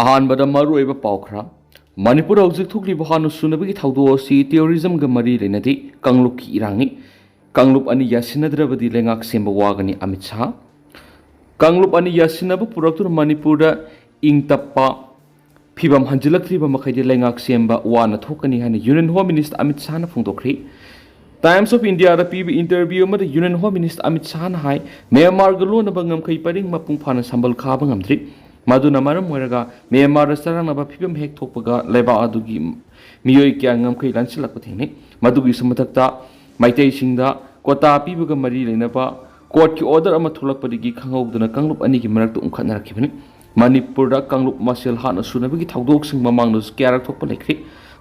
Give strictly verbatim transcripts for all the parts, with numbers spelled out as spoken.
ꯑꯍꯥꯟꯕꯗ ꯃꯔꯨꯑꯣꯏꯕ ꯄꯥꯎ ꯈꯔ꯫ ꯃꯅꯤꯄꯨꯔꯗ ꯍꯧꯖꯤꯛ ꯊꯣꯛꯂꯤꯕ ꯍꯥꯠꯅ ꯁꯨꯅꯕꯒꯤ ꯊꯧꯗꯣꯛ ꯑꯁꯤ terrorism ꯒ ꯃꯔꯤ ꯂꯩꯅꯗꯦ, ꯀꯥꯡꯂꯨꯞꯀꯤ ꯏꯔꯥꯡꯅꯤ꯫ ꯀꯥꯡꯂꯨꯞ ꯑꯅꯤ ꯌꯥꯁꯤꯟꯅꯗ꯭ꯔꯕꯗꯤ ꯂꯩꯉꯥꯛ ꯁꯦꯝꯕ ꯋꯥꯒꯅꯤ, ꯑꯃꯤꯠ ꯁꯥꯍ꯫ ꯀꯥꯡꯂꯨꯞ ꯑꯅꯤ ꯌꯥꯁꯤꯟꯅꯕ ꯄꯨꯔꯛꯇꯨꯅ ꯃꯅꯤꯄꯨꯔꯗ ꯏꯪ ꯇꯞꯄ ꯐꯤꯕꯝ ꯍꯟꯖꯤꯜꯂꯛꯇ꯭ꯔꯤꯕ ꯃꯈꯩꯗꯤ ꯂꯩꯉꯥꯛ ꯁꯦꯝꯕ ꯋꯥꯅ ꯊꯣꯛꯀꯅꯤ ꯍꯥꯏꯅ Union Home Minister Amit ꯁꯥꯍꯅ ꯐꯣꯡꯗꯣꯛꯈ꯭ꯔꯤ꯫ Times of Indiaꯗ ꯄꯤꯕ interview ꯑꯃꯗ Union Home Minister ꯑꯃꯤꯠ ꯁꯥꯍꯅ ꯍꯥꯏ, ꯃ꯭ꯌꯥꯟꯃꯥꯔꯒ ꯂꯣꯟꯅꯕ ꯉꯝꯈꯩ ꯄꯔꯤꯡ ꯃꯄꯨꯡ ꯐꯥꯅ ꯁꯝꯕꯜ ꯈꯥꯕ ꯉꯝꯗ꯭ꯔꯤ꯫ ꯃꯗꯨꯅ ꯃꯔꯝ ꯑꯣꯏꯔꯒ ꯃ꯭ꯌꯥꯟꯃꯥꯔꯗ ꯆꯔꯥꯡꯅꯕ ꯐꯤꯕꯝ ꯍꯦꯛ ꯊꯣꯛꯄꯒ ꯂꯩꯕꯥꯛ ꯑꯗꯨꯒꯤ ꯃꯤꯑꯣꯏ ꯀꯌꯥ ꯉꯝꯈꯩ ꯂꯥꯟꯁꯤꯜꯂꯛꯄ ꯊꯦꯡꯅꯩ꯫ ꯃꯗꯨꯒꯤꯁꯨ ꯃꯊꯛꯇ ꯃꯩꯇꯩꯁꯤꯡꯗ quota ꯄꯤꯕꯒ ꯃꯔꯤ ꯂꯩꯅꯕ courtꯀꯤ order ꯑꯃ ꯊꯣꯛꯂꯛꯄꯗꯒꯤ ꯈꯪꯍꯧꯗꯅ ꯀꯥꯡꯂꯨꯞ ꯑꯅꯤꯒꯤ ꯃꯔꯛꯇ ꯎꯪꯈꯠꯅꯔꯛꯈꯤꯕꯅꯤ꯫ ꯃꯅꯤꯄꯨꯔꯗ ꯀꯥꯡꯂꯨꯞ ꯃꯁꯦꯜ ꯍꯥꯠꯅ ꯁꯨꯅꯕꯒꯤ ꯊꯧꯗꯣꯛꯁꯤꯡ ꯃꯃꯥꯡꯗꯁꯨ ꯀꯌꯥꯔꯛ ꯊꯣꯛꯄ ꯂꯩꯈ꯭ꯔꯦ꯫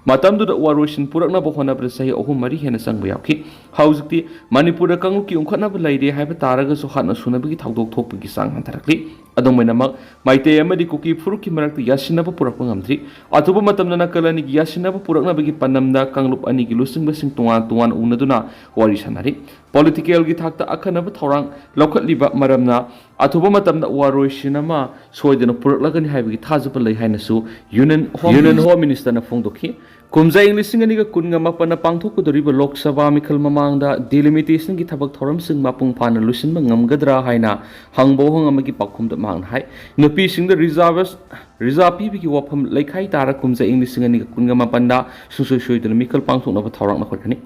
ꯃꯇꯝꯗꯨꯗ ꯋꯥꯔꯣꯏꯁꯤꯟ ꯄꯨꯔꯛꯅꯕ ꯍꯣꯠꯅꯕꯗ ꯆꯍꯤ ꯑꯍꯨꯝ ꯃꯔꯤ ꯍꯦꯟꯅ ꯆꯪꯕ ꯌꯥꯎꯈꯤ꯫ ꯍꯧꯖꯤꯛꯇꯤ ꯃꯅꯤꯄꯨꯔꯗ ꯀꯥꯡꯂꯨꯞꯀꯤ ꯎꯪꯈꯠꯅꯕ ꯂꯩꯔꯦ ꯍꯥꯏꯕ ꯇꯥꯔꯒꯁꯨ ꯍꯥꯠꯅ ꯁꯨꯅꯕꯒꯤ ꯊꯧꯗꯣꯛ ꯊꯣꯛꯄꯒꯤ ꯆꯥꯡ ꯍꯟꯊꯔꯛꯂꯤ꯫ ꯑꯗꯨꯝ ꯑꯣꯏꯅꯃꯛ, ꯃꯩꯇꯩ ꯑꯃꯗꯤ ꯀꯨꯀꯤ ꯐꯨꯔꯨꯞꯀꯤ ꯃꯔꯛꯇ ꯌꯥꯁꯤꯟꯅꯕ ꯄꯨꯔꯛꯄ ꯉꯝꯗ꯭ꯔꯤ꯫ ꯑꯊꯨꯕ ꯃꯇꯝꯗ ꯅꯥꯀꯜ ꯑꯅꯤꯒꯤ ꯌꯥꯁꯤꯟꯅꯕ ꯄꯨꯔꯛꯅꯕꯒꯤ ꯄꯥꯟꯗꯝꯗ ꯀꯥꯡꯂꯨꯞ ꯑꯅꯤꯒꯤ ꯂꯨꯆꯤꯡꯕꯁꯤꯡ ꯇꯣꯉꯥꯟ ꯇꯣꯉꯥꯟ ꯎꯅꯗꯨꯅ ꯋꯥꯔꯤ ꯁꯥꯟꯅꯔꯤ꯫ Politicalꯒꯤ ꯊꯥꯛꯇ ꯑꯈꯟꯅꯕ ꯊꯧꯔꯥꯡ ꯂꯧꯈꯠꯂꯤꯕ ꯃꯔꯝꯅ ꯑꯊꯨꯕ ꯃꯇꯝꯗ ꯋꯥꯔꯣꯏꯁꯤꯟ ꯑꯃ ꯁꯣꯏꯗꯅ ꯄꯨꯔꯛꯂꯒꯅꯤ ꯍꯥꯏꯕꯒꯤ ꯊꯥꯖꯕ ꯂꯩ ꯍꯥꯏꯅꯁꯨ Union Home Union Minister Home Ministerꯅ ꯐꯣꯡꯗꯣꯛꯈꯤ꯫ ꯀꯨꯝꯖꯥ ꯏꯪ ꯂꯤꯁꯤꯡ ꯑꯅꯤꯒ ꯀꯨꯟꯒ ꯃꯥꯄꯟꯗ ꯄꯥꯡꯊꯣꯛꯀꯗꯧꯔꯤꯕ ꯂꯣꯛ ꯁꯚꯥ ꯃꯤꯈꯜ ꯃꯃꯥꯡꯗ delimitationꯒꯤ ꯊꯕꯛ ꯊꯧꯔꯝꯁꯤꯡ ꯃꯄꯨꯡ ꯐꯥꯅ ꯂꯣꯏꯁꯤꯟꯕ ꯉꯝꯒꯗ꯭ꯔꯥ ꯍꯥꯏꯅ ꯍꯪꯕ ꯋꯥꯍꯪ ꯑꯃꯒꯤ ꯄꯥꯎꯈꯨꯝꯗ ꯃꯍꯥꯛꯅ ꯍꯥꯏ, ꯅꯨꯄꯤꯁꯤꯡꯗ reservation, reserve ꯄꯤꯕꯒꯤ ꯋꯥꯐꯝ ꯂꯩꯈꯥꯏ ꯇꯥꯔ ꯀꯨꯝꯖꯥ ꯏꯪ ꯂꯤꯁꯤꯡ ꯑꯅꯤꯒ ꯀꯨꯟꯒ ꯃꯥꯄꯟꯗ ꯁꯨꯡꯁꯣꯏ ꯁꯣꯏꯗꯅ ꯃꯤꯈꯜ ꯄꯥꯡꯊꯣꯛꯅꯕ ꯊꯧꯔꯥꯡ ꯂꯧꯈꯠꯀꯅꯤ꯫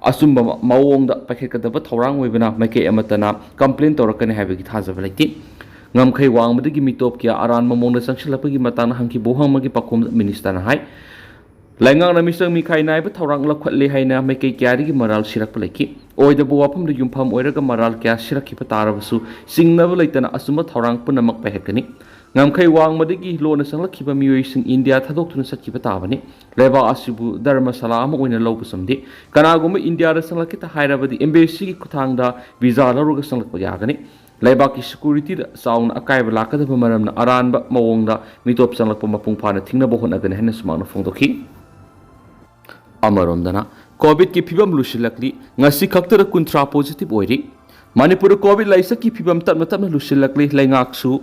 ꯑꯆꯨꯝꯕ ꯃꯑꯣꯡꯗ ꯄꯥꯏꯈꯠꯀꯗꯕ ꯊꯧꯔꯥꯡ ꯑꯣꯏꯕꯅ ꯃꯥꯏꯀꯩ ꯑꯃꯠꯇꯅ complain ꯇꯧꯔꯛꯀꯅꯤ ꯍꯥꯏꯕꯒꯤ ꯊꯥꯖꯕ ꯂꯩꯇꯦ꯫ ꯉꯝꯈꯩ ꯋꯥꯡꯃꯗꯒꯤ ꯃꯤꯇꯣꯞ ꯀꯌꯥ ꯑꯔꯥꯟꯕ ꯃꯑꯣꯡꯗ ꯆꯪꯁꯤꯜꯂꯛꯄꯒꯤ ꯃꯇꯥꯡꯗ ꯍꯪꯈꯤꯕ ꯋꯥꯍꯪ ꯑꯃꯒꯤ ꯄꯥꯎꯈꯨꯝꯗ Ministerꯅ ꯍꯥꯏ, ꯂꯩꯉꯥꯛꯅ ꯃꯤꯆꯪ ꯃꯤꯈꯥꯏ ꯅꯥꯏꯕ ꯊꯧꯔꯥꯡ ꯂꯧꯈꯠꯂꯦ ꯍꯥꯏꯅ ꯃꯥꯏꯀꯩ ꯀꯌꯥꯗꯒꯤ ꯃꯔꯥꯜ ꯁꯤꯔꯛꯄ ꯂꯩꯈꯤ꯫ ꯑꯣꯏꯗꯕ ꯋꯥꯐꯝꯗ ꯌꯨꯝꯐꯝ ꯑꯣꯏꯔꯒ ꯃꯔꯥꯜ ꯀꯌꯥ ꯁꯤꯔꯛꯈꯤꯕ ꯇꯥꯔꯕꯁꯨ ꯆꯤꯡꯅꯕ ꯂꯩꯇꯅ ꯑꯆꯨꯝꯕ ꯊꯧꯔꯥꯡ ꯄꯨꯝꯅꯃꯛ ꯄꯥꯏꯈꯠꯀꯅꯤ꯫ ꯉꯝꯈꯩ ꯋꯥꯡꯃꯗꯒꯤ ꯂꯣꯟꯅ ꯆꯪꯂꯛꯈꯤꯕ ꯃꯤꯑꯣꯏꯁꯤꯡ ꯏꯟꯗꯤꯌꯥ ꯊꯥꯗꯣꯛꯇꯨꯅ ꯆꯠꯈꯤꯕ ꯇꯥꯕꯅꯤ꯫ ꯂꯩꯕꯥꯛ ꯑꯁꯤꯕꯨ ꯙꯔꯃꯁꯥꯂꯥ ꯑꯃ ꯑꯣꯏꯅ ꯂꯧꯕ ꯆꯨꯝꯗꯦ꯫ ꯀꯅꯥꯒꯨꯝꯕ ꯏꯟꯗꯤꯌꯥꯗ ꯆꯪꯂꯛꯀꯦ ꯍꯥꯏꯔꯕꯗꯤ embassyꯒꯤ ꯈꯨꯠꯊꯥꯡꯗ visa ꯂꯧꯔꯒ ꯆꯪꯂꯛꯄ ꯌꯥꯒꯅꯤ꯫ ꯂꯩꯕꯥꯛꯀꯤ securityꯗ ꯆꯥꯎꯅ ꯑꯀꯥꯏꯕ ꯂꯥꯛꯀꯗꯕ ꯃꯔꯝꯅ ꯑꯔꯥꯟꯕ ꯃꯑꯣꯡꯗ ꯃꯤꯇꯣꯞ ꯆꯪꯂꯛꯄ ꯃꯄꯨꯡ ꯐꯥꯅ ꯊꯤꯡꯅꯕ ꯍꯣꯠꯅꯒꯅꯤ ꯍꯥꯏꯅꯁꯨ ꯃꯍꯥꯛꯅ ꯐꯣꯡꯗꯣꯛꯈꯤ꯫ ꯑꯃꯔꯣꯝꯗꯅ, COVIDꯀꯤ ꯐꯤꯕꯝ ꯂꯨꯁꯤꯜꯂꯛꯂꯤ꯫ ꯉꯁꯤ ꯈꯛꯇꯗ ꯀꯨꯟꯊ꯭ꯔꯥ positive ꯑꯣꯏꯔꯤ꯫ ꯃꯅꯤꯄꯨꯔꯗ COVID ꯂꯥꯏꯆꯠꯀꯤ ꯐꯤꯕꯝ ꯇꯞꯅ ꯇꯞꯅ ꯂꯨꯁꯤꯜꯂꯛꯂꯤ꯫ ꯂꯩꯉꯥꯛꯁꯨ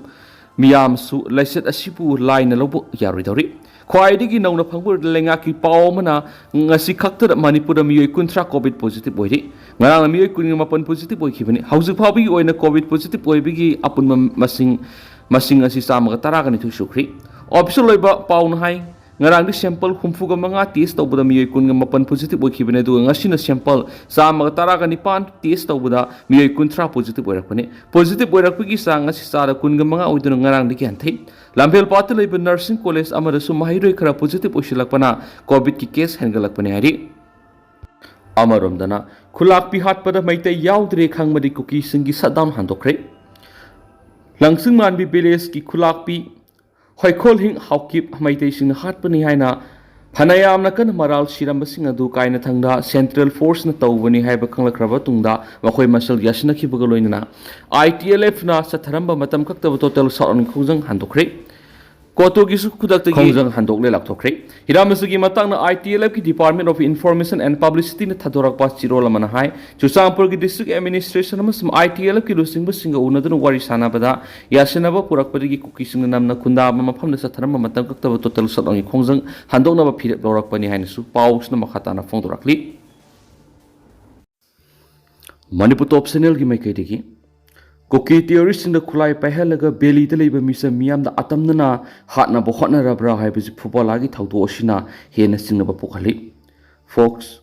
ꯃꯤꯌꯥꯝꯁꯨ ꯂꯥꯏꯆꯠ ꯑꯁꯤꯕꯨ ꯂꯥꯏꯅ ꯂꯧꯕ ꯌꯥꯔꯣꯏꯗꯧꯔꯤ꯫ ꯈ꯭ꯋꯥꯏꯗꯒꯤ ꯅꯧꯅ ꯐꯪꯕ ꯂꯩꯉꯥꯛꯀꯤ ꯄꯥꯎ ꯑꯃꯅ ꯉꯁꯤ ꯈꯛꯇꯗ ꯃꯅꯤꯄꯨꯔꯗ ꯃꯤꯑꯣꯏ ꯀꯨꯟꯊ꯭ꯔꯥ ꯀꯣꯚꯤꯗ ꯄꯣꯖꯤꯇꯤꯚ ꯑꯣꯏꯔꯤ꯫ ꯉꯔꯥꯡꯅ ꯃꯤꯑꯣꯏ ꯀꯨꯟꯒ ꯃꯥꯄꯟ ꯄꯣꯖꯤꯇꯤꯚ ꯑꯣꯏꯈꯤꯕꯅꯤ꯫ ꯍꯧꯖꯤꯛ ꯐꯥꯎꯕꯒꯤ ꯑꯣꯏꯅ ꯀꯣꯚꯤꯗ ꯄꯣꯖꯤꯇꯤꯚ ꯑꯣꯏꯕꯒꯤ ꯑꯄꯨꯟꯕ ꯃꯁꯤꯡ, ꯃꯁꯤꯡ ꯑꯁꯤ ꯆꯥꯝꯃꯒ ꯇꯔꯥꯒ ꯅꯤꯊꯣꯏ ꯁꯨꯈ꯭ꯔꯤ꯫ ꯑꯣꯐꯤꯁꯤꯌꯦꯜ ꯑꯣꯏꯕ ꯄꯥꯎꯅ ꯍꯥꯏ, ꯉꯔꯥꯡꯗꯤ ꯁꯦꯝꯄꯜ ꯍꯨꯝꯐꯨꯒ ꯃꯉꯥ ꯇꯦꯁ ꯇꯧꯕꯗ ꯃꯤꯑꯣꯏ ꯀꯨꯟꯒ ꯃꯥꯄꯟ ꯄꯣꯖꯤꯇꯤꯚ ꯑꯣꯏꯈꯤꯕꯅꯤ, ꯑꯗꯨꯒ ꯉꯁꯤꯅ ꯁꯦꯝꯄꯜ ꯆꯥꯝꯃꯒ ꯇꯔꯥꯒ ꯅꯤꯄꯥꯟ ꯇꯦꯁ ꯇꯧꯕꯗ ꯃꯤꯑꯣꯏ ꯀꯨꯟꯊ꯭ꯔꯥ ꯄꯣꯖꯤꯇꯤꯚ ꯑꯣꯏꯔꯛꯄꯅꯤ꯫ ꯄꯣꯖꯤꯇꯤꯚ ꯑꯣꯏꯔꯛꯄꯒꯤ ꯆꯥꯡ ꯑꯁꯤ ꯆꯥꯗ ꯀꯨꯟꯒ ꯃꯉꯥ ꯑꯣꯏꯗꯨꯅ ꯉꯔꯥꯡꯗꯒꯤ ꯍꯟꯊꯩ꯫ ꯂꯝꯐꯦꯜꯄꯥꯠꯇ ꯂꯩꯕ ꯅꯔꯁꯤꯡ ꯀꯣꯂꯦꯖ ꯑꯃꯗꯁꯨ ꯃꯍꯩꯔꯣꯏ ꯈꯔ ꯄꯣꯖꯤꯇꯤꯚ ꯑꯣꯏꯁꯤꯜꯂꯛꯄꯅ ꯀꯣꯚꯤꯗꯀꯤ ꯀꯦꯁ ꯍꯦꯟꯒꯠꯂꯛꯄꯅꯤ ꯍꯥꯏꯔꯤ꯫ ꯑꯃꯔꯣꯝꯗꯅ, ꯈꯨꯂꯥꯛꯄꯤ ꯍꯥꯠꯄꯗ ꯃꯩꯇꯩ ꯌꯥꯎꯗ꯭ꯔꯦ ꯈꯪꯕꯗꯤ ꯀꯨꯀꯤꯁꯤꯡꯒꯤ ꯁꯠꯗꯥꯎꯟ ꯍꯟꯗꯣꯛꯈ꯭ꯔꯦ꯫ ꯂꯪꯁꯤꯡꯃꯥꯟꯕꯤ ꯚꯤꯂꯦꯖꯀꯤ ꯈꯨꯂꯥꯛꯄꯤ ꯍꯣꯏꯈꯣꯜꯍꯤꯡ ꯍꯥꯎꯀꯤꯞ ꯃꯩꯇꯩꯁꯤꯡꯅ ꯍꯥꯠꯄꯅꯤ ꯍꯥꯏꯅ ꯐꯅꯌꯥꯝꯅ ꯀꯟꯅ ꯃꯔꯥꯜ ꯁꯤꯔꯝꯕꯁꯤꯡ ꯑꯗꯨ ꯀꯥꯏꯅꯊꯪꯗ ꯁꯦꯟꯇ꯭ꯔꯦꯜ ꯐꯣꯔꯁꯅ ꯇꯧꯕꯅꯤ ꯍꯥꯏꯕ ꯈꯪꯂꯛꯈ꯭ꯔꯕ ꯇꯨꯡꯗ ꯃꯈꯣꯏ ꯃꯁꯦꯜ ꯌꯥꯁꯤꯟꯅꯈꯤꯕꯒ ꯂꯣꯏꯅꯅ ꯑꯥꯏ ꯇꯤ ꯑꯦꯜ ꯑꯦꯐꯅ ꯆꯠꯊꯔꯝꯕ ꯃꯇꯝ ꯈꯛꯇꯕꯨ ꯇꯣꯇꯦꯜ ꯁꯥꯎꯠ ꯈꯣꯡꯖꯪ ꯍꯟꯗꯣꯛꯈ꯭ꯔꯦ꯫ ꯀꯣꯇꯣꯒꯤꯁꯨ ꯈꯨꯗꯛꯇꯒꯤ ꯈꯣꯡꯖꯪ ꯍꯟꯗꯣꯛꯂꯦ ꯂꯥꯎꯊꯣꯛꯈ꯭ꯔꯦ꯫ ꯍꯤꯔꯥꯃꯁꯤꯒꯤ ꯃꯇꯥꯡꯗ ꯑꯥꯏ ꯇꯤ ꯑꯦꯜ ꯑꯦꯐꯀꯤ ꯗꯤꯄꯥꯔꯠꯃꯦꯟ ꯑꯣꯐ ꯏꯟꯐꯣꯔꯃꯦꯁꯟ ꯑꯦꯟ ꯄꯕ꯭ꯂꯤꯁꯤꯇꯤꯅ ꯊꯥꯗꯣꯔꯛꯄ ꯆꯤꯔꯣꯜ ꯑꯃꯅ ꯍꯥꯏ, ꯆꯨꯔꯆꯥꯟꯄꯨꯔꯒꯤ ꯗꯤꯁꯇ꯭ꯔꯤꯛ ꯑꯦꯗꯃꯤꯅꯤꯁꯇ꯭ꯔꯦꯁꯟ ꯑꯃꯁꯨꯡ ꯑꯥꯏ ꯇꯤ ꯑꯦꯜ ꯑꯦꯐꯀꯤ ꯂꯨꯆꯤꯡꯕꯁꯤꯡꯒ ꯎꯅꯗꯨꯅ ꯋꯥꯔꯤ ꯁꯥꯟꯅꯕꯗ ꯌꯥꯁꯤꯟꯅꯕ ꯄꯨꯔꯛꯄꯗꯒꯤ ꯀꯨꯀꯤꯁꯤꯡꯅ ꯅꯝꯅ ꯈꯨꯟꯗꯥꯕ ꯃꯐꯝꯗ ꯆꯠꯊꯔꯝꯕ ꯃꯇꯝ ꯀꯛꯇꯕ ꯇꯣꯇꯦꯜ ꯁꯠꯂꯣꯡꯒꯤ ꯈꯣꯡꯖꯪ ꯍꯟꯗꯣꯛꯅꯕ ꯐꯤꯔꯦꯞ ꯂꯧꯔꯛꯄꯅꯤ ꯍꯥꯏꯅꯁꯨ ꯄꯥꯎꯁꯤꯅ ꯃꯈꯥ ꯇꯥꯅ ꯐꯣꯡꯗꯣꯔꯛꯂꯤ꯫ ꯃꯅꯤꯄꯨꯔ ꯇꯣꯞ ꯆꯦꯅꯦꯜꯒꯤ ꯃꯥꯏꯀꯩꯗꯒꯤ, ꯀꯨꯀꯤ ꯇꯦꯔꯣꯔꯤꯁꯁꯤꯡꯗ ꯈꯨꯠꯂꯥꯏ ꯄꯥꯏꯍꯜꯂꯒ ꯕꯦꯂꯤꯗ ꯂꯩꯕ ꯃꯤꯆꯝ ꯃꯤꯌꯥꯝꯗ ꯑꯇꯝꯅꯅ ꯍꯥꯠꯅꯕ ꯍꯣꯠꯅꯔꯕ꯭ꯔꯥ ꯍꯥꯏꯕꯁꯤ ꯐꯨꯕꯂꯥꯒꯤ ꯊꯧꯗꯣꯛ ꯑꯁꯤꯅ ꯍꯦꯟꯅ ꯆꯤꯡꯅꯕ ꯄꯣꯛꯍꯜꯂꯤ꯫ ꯐꯣꯛꯁ꯫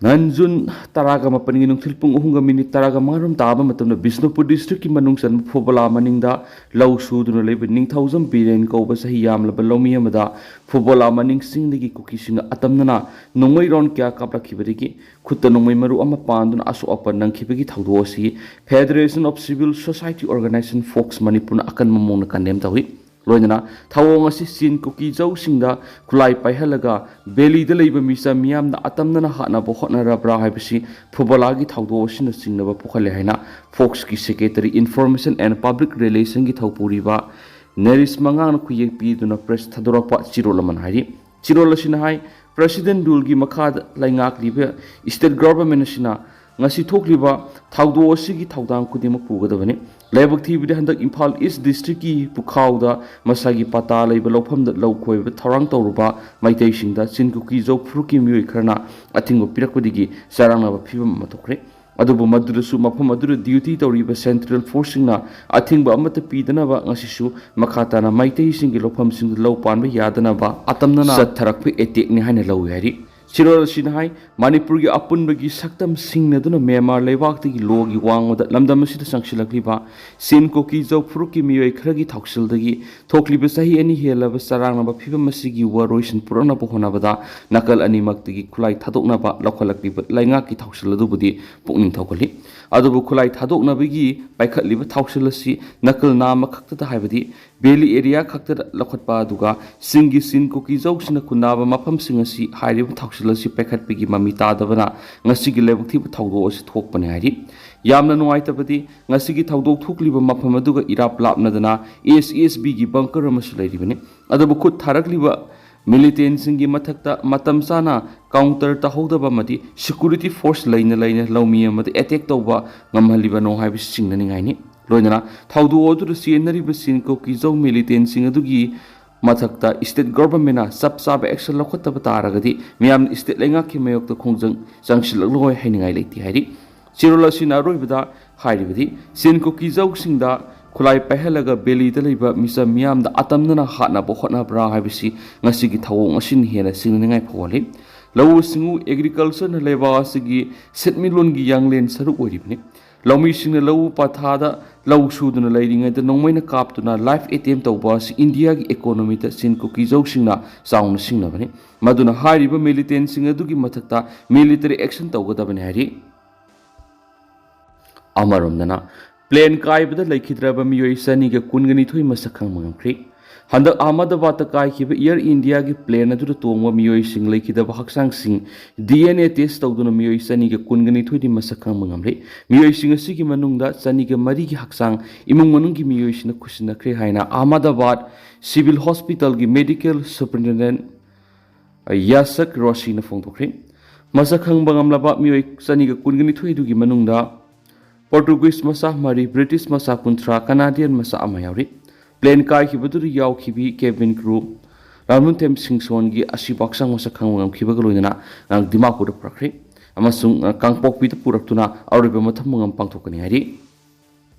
ꯅꯟ ꯖꯨꯟ ꯇꯔꯥꯒ ꯃꯥꯄꯟꯒꯤ ꯅꯨꯡꯊꯤꯜ ꯄꯨꯡ ꯑꯍꯨꯝꯒ ꯃꯤꯅꯤꯠ ꯇꯔꯥꯒ ꯃꯉꯥꯔꯣꯝ ꯇꯥꯕ ꯃꯇꯝꯗ ꯕꯤꯁꯅꯨꯄꯨꯔ ꯗꯤꯁꯇ꯭ꯔꯤꯛꯀꯤ ꯃꯅꯨꯡ ꯆꯟꯕ ꯐꯨꯕꯂꯥ ꯃꯅꯤꯡꯗ ꯂꯧ ꯁꯨꯗꯨꯅ ꯂꯩꯕ ꯅꯤꯡꯊꯧꯖꯝ ꯕꯤꯔꯦꯟ ꯀꯧꯕ ꯆꯍꯤ ꯌꯥꯝꯂꯕ ꯂꯧꯃꯤ ꯑꯃꯗ ꯐꯨꯕꯂꯥ ꯃꯅꯤꯡ ꯆꯤꯡꯗꯒꯤ ꯀꯨꯀꯤꯁꯤꯡꯅ ꯑꯇꯝꯅꯅ ꯅꯣꯡꯃꯩ ꯔꯥꯎꯟ ꯀꯌꯥ ꯀꯥꯞꯂꯛꯈꯤꯕꯗꯒꯤ ꯈꯨꯠꯇ ꯅꯣꯡꯃꯩ ꯃꯔꯨ ꯑꯃ ꯄꯥꯟꯗꯨꯅ ꯑꯁꯣꯛ ꯑꯄꯟ ꯅꯪꯈꯤꯕꯒꯤ ꯊꯧꯗꯣꯛ ꯑꯁꯤ Federation of Civil Society Organization, fox ꯃꯅꯤꯄꯨꯔꯅ ꯑꯀꯟꯕ ꯃꯑꯣꯡꯗ ꯀꯟꯗꯦꯝ ꯇꯧꯏ꯫ ꯂꯣꯏꯅꯅ ꯊꯧꯑꯣꯡ ꯑꯁꯤ ꯆꯤꯟ ꯀꯨꯀꯤ ꯖꯧꯁꯤꯡꯗ ꯈꯨꯠꯂꯥꯏ ꯄꯥꯏꯍꯜꯂꯒ ꯕꯦꯂꯤꯗ ꯂꯩꯕ ꯃꯤꯆꯝ ꯃꯤꯌꯥꯝꯅ ꯑꯇꯝꯅꯅ ꯍꯥꯠꯅꯕ ꯍꯣꯠꯅꯔꯕ꯭ꯔꯥ ꯍꯥꯏꯕꯁꯤ ꯐꯨꯕꯂꯥꯒꯤ ꯊꯧꯗꯣꯛ ꯑꯁꯤꯅ ꯆꯤꯡꯅꯕ ꯄꯣꯛꯍꯜꯂꯦ ꯍꯥꯏꯅ ꯐꯣꯛꯁꯀꯤ ꯁꯦꯀ꯭ꯔꯦꯇꯔꯤ ꯏꯟꯐꯣꯔꯃꯦꯁꯟ ꯑꯦꯟ ꯄꯕ꯭ꯂꯤꯛ ꯔꯤꯂꯦꯁꯟꯒꯤ ꯊꯧꯄꯨꯔꯤꯕ ꯅꯔꯤꯁ ꯃꯉꯥꯡꯅ ꯈꯨꯌꯦꯛ ꯄꯤꯗꯨꯅ ꯄ꯭ꯔꯦꯁ ꯊꯥꯗꯣꯔꯛꯄ ꯆꯤꯔꯣꯜ ꯑꯃꯅ ꯍꯥꯏꯔꯤ꯫ ꯆꯤꯔꯣꯜ ꯑꯁꯤꯅ ꯍꯥꯏ, ꯄ꯭ꯔꯦꯁꯤꯗꯦꯟ ꯔꯨꯜꯒꯤ ꯃꯈꯥꯗ ꯂꯩꯉꯥꯛꯂꯤꯕ ꯁ꯭ꯇꯦꯠ ꯒꯚꯔꯟꯃꯦꯟꯠ ꯑꯁꯤꯅ ꯉꯁꯤ ꯊꯣꯛꯂꯤꯕ ꯊꯧꯗꯣꯛ ꯑꯁꯤꯒꯤ ꯊꯧꯗꯥꯡ ꯈꯨꯗꯤꯡꯃꯛ ꯄꯨꯒꯗꯕꯅꯤ꯫ ꯂꯥꯏꯕꯛ ꯊꯤꯕꯗꯤ, ꯍꯟꯗꯛ ꯏꯝꯐꯥꯜ ꯏꯁ ꯗꯤꯁꯇ꯭ꯔꯤꯛꯀꯤ ꯄꯨꯈꯥꯎꯗ ꯃꯁꯥꯒꯤ ꯄꯇꯥ ꯂꯩꯕ ꯂꯧꯐꯝꯗ ꯂꯧ ꯈꯣꯏꯕ ꯊꯧꯔꯥꯡ ꯇꯧꯔꯨꯕ ꯃꯩꯇꯩꯁꯤꯡꯗ ꯆꯤꯟ ꯀꯨꯀꯤ ꯖꯧ ꯐꯨꯔꯨꯞꯀꯤ ꯃꯤꯑꯣꯏ ꯈꯔꯅ ꯑꯊꯤꯡꯕ ꯄꯤꯔꯛꯄꯗꯒꯤ ꯆꯔꯥꯡꯅꯕ ꯐꯤꯕꯝ ꯑꯃ ꯊꯣꯛꯈ꯭ꯔꯦ꯫ ꯑꯗꯨꯕꯨ ꯃꯗꯨꯗꯁꯨ ꯃꯐꯝ ꯑꯗꯨꯗ ꯗ꯭ꯌꯨꯇꯤ ꯇꯧꯔꯤꯕ ꯁꯦꯟꯇ꯭ꯔꯦꯜ ꯐꯣꯔꯁꯁꯤꯡꯅ ꯑꯊꯤꯡꯕ ꯑꯃꯠꯇ ꯄꯤꯗꯅꯕ ꯉꯁꯤꯁꯨ ꯃꯈꯥ ꯇꯥꯅ ꯃꯩꯇꯩꯁꯤꯡꯒꯤ ꯂꯧꯐꯝꯁꯤꯡꯗ ꯂꯧ ꯄꯥꯟꯕ ꯌꯥꯗꯅꯕ ꯑꯇꯝꯅꯅ ꯆꯠꯊꯔꯛꯄ ꯑꯦꯇꯦꯛꯅꯤ ꯍꯥꯏꯅ ꯂꯧꯏ ꯍꯥꯏꯔꯤ꯫ ꯆꯦꯔꯣꯜ ꯑꯁꯤꯅ ꯍꯥꯏ, ꯃꯅꯤꯄꯨꯔꯒꯤ ꯑꯄꯨꯟꯕꯒꯤ ꯁꯛꯇꯝ ꯁꯤꯡꯅꯗꯨꯅ ꯃ꯭ꯌꯥꯟꯃꯥꯔ ꯂꯩꯕꯥꯛꯇꯒꯤ ꯂꯣꯒꯤ ꯋꯥꯡꯃꯗ ꯂꯝꯗꯝ ꯑꯁꯤꯗ ꯆꯪꯁꯤꯜꯂꯛꯂꯤꯕ ꯆꯤꯟ ꯀꯨꯀꯤ ꯖꯧ ꯐꯨꯔꯨꯞꯀꯤ ꯃꯤꯑꯣꯏ ꯈꯔꯒꯤ ꯊꯧꯁꯤꯜꯗꯒꯤ ꯊꯣꯛꯂꯤꯕ ꯆꯍꯤ ꯑꯅꯤ ꯍꯦꯜꯂꯕ ꯆꯔꯥꯡꯅꯕ ꯐꯤꯕꯝ ꯑꯁꯤꯒꯤ ꯋꯥꯔꯣꯏꯁꯤꯟ ꯄꯨꯔꯛꯅꯕ ꯍꯣꯠꯅꯕꯗ ꯅꯥꯀꯜ ꯑꯅꯤꯃꯛꯇꯒꯤ ꯈꯨꯠꯂꯥꯏ ꯊꯥꯗꯣꯛꯅꯕ ꯂꯧꯈꯠꯂꯛꯂꯤꯕ ꯂꯩꯉꯥꯛꯀꯤ ꯊꯧꯁꯤꯜ ꯑꯗꯨꯕꯨꯗꯤ ꯄꯨꯛꯅꯤꯡ ꯊꯧꯒꯠꯂꯤ꯫ ꯑꯗꯨꯕꯨ ꯈꯨꯠꯂꯥꯏ ꯊꯥꯗꯣꯛꯅꯕꯒꯤ ꯄꯥꯏꯈꯠꯂꯤꯕ ꯊꯧꯁꯤꯜ ꯑꯁꯤ ꯅꯥꯀꯜ ꯅꯥꯝꯃ ꯈꯛꯇꯗ, ꯍꯥꯏꯕꯗꯤ ꯚꯦꯂꯤ ꯑꯦꯔꯤꯌꯥ ꯈꯛꯇꯗ ꯂꯧꯈꯠꯄ, ꯑꯗꯨꯒ ꯆꯤꯡꯒꯤ ꯆꯤꯟ ꯀꯨꯀꯤ ꯖꯧꯁꯤꯡꯅ ꯈꯨꯟꯗꯥꯕ ꯃꯐꯝꯁꯤꯡ ꯑꯁꯤ ꯍꯥꯏꯔꯤꯕ ꯊꯧꯁꯤꯜ ꯑꯁꯤ ꯄꯥꯏꯈꯠꯄꯒꯤ ꯃꯃꯤ ꯇꯥꯗꯕꯅ ꯉꯁꯤꯒꯤ ꯂꯥꯏꯕꯛ ꯊꯤꯕ ꯊꯧꯗꯣꯛ ꯑꯁꯤ ꯊꯣꯛꯄꯅꯤ ꯍꯥꯏꯔꯤ꯫ ꯌꯥꯝꯅ ꯅꯨꯡꯉꯥꯏꯇꯕꯗꯤ, ꯉꯁꯤꯒꯤ ꯊꯧꯗꯣꯛ ꯊꯣꯛꯂꯤꯕ ꯃꯐꯝ ꯑꯗꯨꯒ ꯏꯔꯥꯞ ꯂꯥꯞꯅꯗꯅ ꯑꯦꯁ ꯑꯦꯁ ꯕꯤꯒꯤ ꯕꯪꯀꯔ ꯑꯃꯁꯨ ꯂꯩꯔꯤꯕꯅꯤ꯫ ꯑꯗꯨꯕꯨ ꯈꯨꯠ ꯊꯥꯔꯛꯂꯤꯕ ꯃꯤꯂꯤꯇꯦꯟꯁꯤꯡꯒꯤ ꯃꯊꯛꯇ ꯃꯇꯝ ꯆꯥꯅ ꯀꯥꯎꯟꯇꯔ ꯇꯧꯍꯧꯗꯕ ꯑꯃꯗꯤ ꯁꯦꯀ꯭ꯌꯨꯔꯤꯇꯤ ꯐꯣꯔꯁ ꯂꯩꯅ ꯂꯩꯅ ꯂꯧꯃꯤ ꯑꯃꯗ ꯑꯦꯇꯦꯛ ꯇꯧꯕ ꯉꯝꯍꯜꯂꯤꯕꯅꯣ ꯍꯥꯏꯕꯁꯤ ꯆꯤꯡꯅꯅꯤꯡꯉꯥꯏꯅꯤ꯫ ꯂꯣꯏꯅꯅ ꯊꯧꯗꯣꯛ ꯑꯗꯨꯗ ꯆꯦꯟꯅꯔꯤꯕ ꯆꯤꯟ ꯀꯨꯀꯤ ꯖꯧ ꯃꯤꯂꯤꯇꯦꯟꯁꯤꯡ ꯑꯗꯨꯒꯤ ꯃꯊꯛꯇ ꯏꯁꯇꯦꯠ ꯒꯣꯚꯔꯟꯃꯦꯟꯅ ꯆꯞ ꯆꯥꯕ ꯑꯦꯛꯁꯟ ꯂꯧꯈꯠꯇꯕ ꯇꯥꯔꯒꯗꯤ ꯃꯤꯌꯥꯝꯅ ꯏꯁꯇꯦꯠ ꯂꯩꯉꯥꯛꯀꯤ ꯃꯥꯌꯣꯛꯇ ꯈꯣꯡꯖꯪ ꯆꯪꯁꯤꯜꯂꯛꯂꯣꯏ ꯍꯥꯏꯅꯤꯡꯉꯥꯏ ꯂꯩꯇꯦ ꯍꯥꯏꯔꯤ꯫ ꯆꯦꯔꯣꯜ ꯑꯁꯤꯅ ꯑꯔꯣꯏꯕꯗ ꯍꯥꯏꯔꯤꯕꯗꯤ, ꯆꯤꯟ ꯀꯨꯀꯤ ꯖꯧꯁꯤꯡꯗ ꯈꯨꯠꯂꯥꯏ ꯄꯥꯏꯍꯜꯂꯒ ꯚꯦꯂꯤꯗ ꯂꯩꯕ ꯃꯤꯆꯝ ꯃꯤꯌꯥꯝꯗ ꯑꯇꯝꯅꯅ ꯍꯥꯠꯅꯕ ꯍꯣꯠꯅꯕ꯭ꯔꯥ ꯍꯥꯏꯕꯁꯤ ꯉꯁꯤꯒꯤ ꯊꯧꯑꯣꯡ ꯑꯁꯤꯅ ꯍꯦꯟꯅ ꯆꯤꯡꯅꯅꯤꯡꯉꯥꯏ ꯐꯥꯎꯍꯜꯂꯤ꯫ ꯂꯧꯎ ꯁꯤꯡꯎ, ꯑꯦꯒ꯭ꯔꯤꯀꯜꯆꯔꯅ ꯂꯩꯕꯥꯛ ꯑꯁꯤꯒꯤ ꯁꯦꯟꯃꯤꯠꯂꯣꯟꯒꯤ ꯌꯥꯡꯂꯦꯟ ꯁꯔꯨꯛ ꯑꯣꯏꯔꯤꯕꯅꯤ꯫ ꯂꯧꯃꯤꯁꯤꯡꯅ ꯂꯧ ꯄꯊꯥꯗ ꯂꯧ ꯁꯨꯗꯨꯅ ꯂꯩꯔꯤꯉꯩꯗ ꯅꯣꯡꯃꯩꯅ ꯀꯥꯞꯇꯨꯅ ꯂꯥꯏꯐ ꯑꯦꯇꯦꯝ ꯇꯧꯕ ꯑꯁꯤ ꯏꯟꯗꯤꯌꯥꯒꯤ ꯏꯀꯣꯅꯣꯃꯤꯗ ꯆꯤꯟ ꯀꯨꯀꯤ ꯖꯧꯁꯤꯡꯅ ꯆꯥꯎꯅ ꯁꯤꯡꯅꯕꯅꯤ꯫ ꯃꯗꯨꯅ ꯍꯥꯏꯔꯤꯕ ꯃꯤꯂꯤꯇꯦꯟꯁꯤꯡ ꯑꯗꯨꯒꯤ ꯃꯊꯛꯇ ꯃꯤꯂꯤꯇꯔꯤ ꯑꯦꯛꯁꯟ ꯇꯧꯒꯗꯕꯅꯤ ꯍꯥꯏꯔꯤ꯫ ꯑꯃꯔꯣꯝꯗꯅ, ꯄ꯭ꯂꯦꯟ ꯀꯥꯏꯕꯗ ꯂꯩꯈꯤꯗ꯭ꯔꯕ ꯃꯤꯑꯣꯏ ꯆꯅꯤꯒ ꯀꯨꯟꯒ ꯅꯤꯊꯣꯏ ꯃꯁꯛ ꯈꯪꯕ ꯉꯝꯈ꯭ꯔꯦ꯫ ꯍꯟꯗꯛ ꯑꯍꯃꯗꯕꯥꯗꯇ ꯀꯥꯏꯈꯤꯕ ꯏꯌꯔ ꯏꯟꯗꯤꯌꯥꯒꯤ ꯄ꯭ꯂꯦꯟ ꯑꯗꯨꯗ ꯇꯣꯡꯕ ꯃꯤꯑꯣꯏꯁꯤꯡ ꯂꯩꯈꯤꯗꯕ ꯍꯛꯆꯥꯡꯁꯤꯡ ꯗꯤ ꯑꯦꯟ ꯑꯦ ꯇꯦꯁ ꯇꯧꯗꯨꯅ ꯃꯤꯑꯣꯏ ꯆꯅꯤꯒ ꯀꯨꯟꯒ ꯅꯤꯊꯣꯏꯗꯤ ꯃꯁꯛ ꯈꯪꯕ ꯉꯝꯂꯦ꯫ ꯃꯤꯑꯣꯏꯁꯤꯡ ꯑꯁꯤꯒꯤ ꯃꯅꯨꯡꯗ ꯆꯅꯤꯒ ꯃꯔꯤꯒꯤ ꯍꯛꯆꯥꯡ ꯏꯃꯨꯡ ꯃꯅꯨꯡꯒꯤ ꯃꯤꯑꯣꯏꯁꯤꯡꯅ ꯈꯨꯠꯁꯤꯟꯅꯈ꯭ꯔꯦ ꯍꯥꯏꯅ ꯑꯍꯃꯗꯕꯥꯗ ꯁꯤꯚꯤꯜ ꯍꯣꯁꯄꯤꯇꯥꯜꯒꯤ ꯃꯦꯗꯤꯀꯦꯜ ꯁꯨꯄꯔꯤꯟꯇꯦꯟꯗꯦꯟ ꯌꯥꯁꯛ ꯔꯣꯁꯤꯅ ꯐꯣꯡꯗꯣꯛꯈ꯭ꯔꯦ꯫ ꯃꯁꯛ ꯈꯪꯕ ꯉꯝꯂꯕ ꯃꯤꯑꯣꯏ ꯆꯅꯤꯒ ꯀꯨꯟꯒ ꯅꯤꯊꯣꯏ ꯑꯗꯨꯒꯤ ꯃꯅꯨꯡꯗ ꯄꯣꯔꯇꯨꯒꯤꯁ ꯃꯆꯥ ꯃꯔꯤ, ꯕ꯭ꯔꯤꯇꯤꯁ ꯃꯆꯥ ꯀꯨꯟꯊ꯭ꯔꯥ, ꯀꯅꯥꯗꯤꯌꯟ ꯃꯆꯥ ꯑꯃ ꯌꯥꯎꯔꯤ꯫ ꯄ꯭ꯂꯦꯟ ꯀꯥꯏꯈꯤꯕꯗꯨꯗ ꯌꯥꯎꯈꯤꯕꯤ ꯀꯦꯕꯤꯟ ꯀ꯭ꯔꯨ ꯂꯥꯜꯃꯨꯟꯊꯦꯝ ꯁꯤꯡꯁꯣꯟꯒꯤ ꯑꯁꯤꯕ ꯍꯛꯆꯥꯡ ꯃꯁꯛ ꯈꯪꯕ ꯉꯝꯈꯤꯕꯒ ꯂꯣꯏꯅꯅ ꯉꯔꯥꯡ ꯗꯤꯃꯥꯄꯨꯔꯗ ꯄꯨꯔꯛꯈ꯭ꯔꯦ ꯑꯃꯁꯨꯡ ꯀꯥꯡꯄꯣꯛꯄꯤꯗ ꯄꯨꯔꯛꯇꯨꯅ ꯑꯔꯣꯏꯕ ꯃꯊꯪ ꯃꯉꯝ ꯄꯥꯡꯊꯣꯛꯀꯅꯤ ꯍꯥꯏꯔꯤ꯫